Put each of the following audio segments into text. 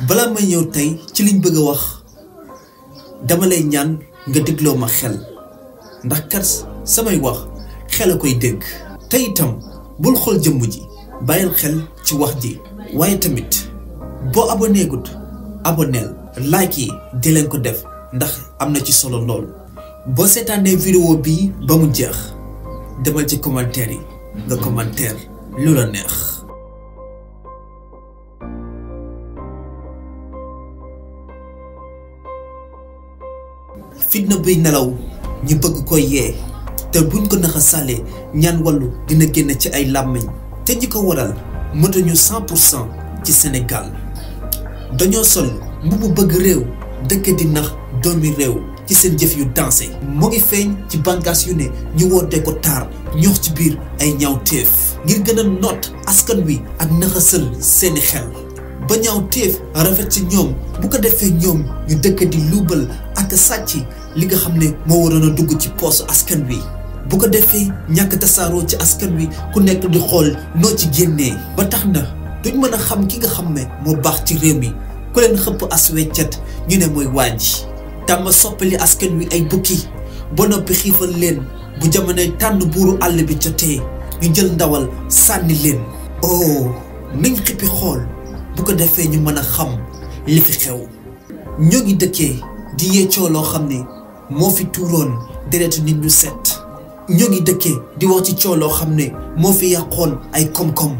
balaa may ñëw tey ci liñ bëgg a wax dama lay ñaan nga dégloo ma xel ndax kat samay wax xel a koy dégg te itam bul xool jëmm ji bàyyil xel ci wax ji waaye tamit boo abonné gut abonneel like yi di leen ko def ndax am na ci solo lool boo seetaanee vidéo bi ba mu jeex demal ci commentaire yi nga commentaire lu la neex. fitna buy nelaw ñu bëgg koy yee te buñ ko naxa sàllee ñaan wàllu dina génn ci ay làmmiñ te ñi ko waral mëtuñu 100% ci Sénégal dañoo sol mbubu bëgg réew dëkk di nax doomi réew ci seen jëf yu dansé mu ngi feeñ ci bànqaas yu ne ñu woote ko taar ñoox ci biir ay ñaawteef ngir gën a noot askan wi ak naxasal seeni xel ba ñaawteef rafet ci ñoom bu ko defee ñoom ñu dëkk di luubal ak sàcc li nga xam ne moo waroon a dugg ci poosu askan wi bu ko defee ñàkk tasaaroo ci askan wi ku nekk di xool noo ci génnee ba tax na duñ mën a xam ki nga xam ne moo baax ci réew mi ku leen xëpp as weccet ñu ne mooy waaji tàmm soppali askan wi ay bukki ba noppi xiifal leen bu jamonoy tànn buuru àll bi jotee ñu jël ndawal sànni leen oh nañ xippi xool bu ko defee ñu mën a xam li fi xew ñoo ngi dëkkee di yeccoo loo xam ne moo fi tuuroon deretu nit ñu set ñoo ngi dëkkee di wax ci coow loo xam ne moo fi yàqoon ay koom-koom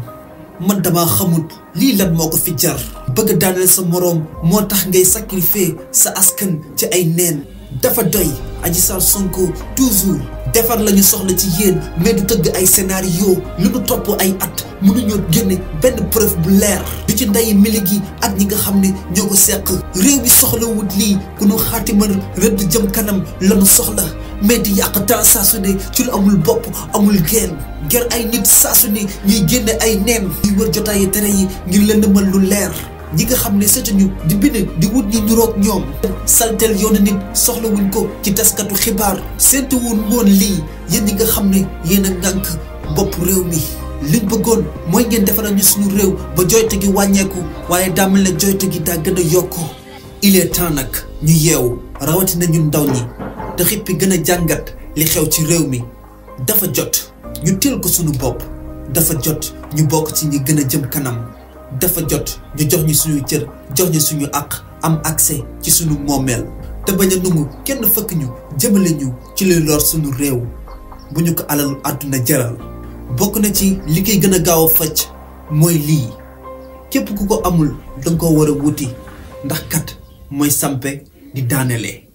man dama xamut lii lan moo ko fi jar bëgg daaneel sa moroom moo tax ngay sacrifier sa askan ci ay neen dafa doy Adji Sarr Sonko toujours defar lañu soxla ci yéen mais du tëgg ay scénario lu nu topp ay at mënuñoo génne benn preuve bu leer du ci ndeyi mili gi ak ñi nga xam ne ñoo ko seq réew mi soxla wut lii ku nu xaatimal rëdd jëm kanam lanu soxla mais di yàq temps saa su ne ci lu amul bopp amul geen ger ay nit saa su ne ñuy génne ay neen ñuy wër jotaayi tere yi ngir lëndëmal lu leer ñi nga xam ne seetuñu di bind di wut ñi niroog ñoom salteel yoonu nit soxla wuñ ko ci taskatu xibaar séntu wuñ woon lii yéen ñi nga xam ne yéen a ngànk bopp réew mi liñ bëggoon mooy ngeen defaral ñu suñu réew ba joyte gi wàññeeku waaye daa mel ne joyte gi daa gën a yokku il est temps nag ñu yeewu rawatina ñun ndaw ñi te xippi gën a jàngat li xew ci réew mi dafa jot ñu teel ko suñu bopp dafa jot ñu bokk ci ñi gën a jëm kanam dafa jot ñu jox ñu suñu cër jox ñu suñu àq am accès ci suñu moomeel te bañ a nungu kenn fëkk ñu jëmale ñu ci luy lor suñu réew bu ñu ko alalu àdduna jaral bokk na ci li koy gën a gaaw a faj mooy lii képp ku ko amul danga ko war a wuti ndax kat mooy sampe di daanele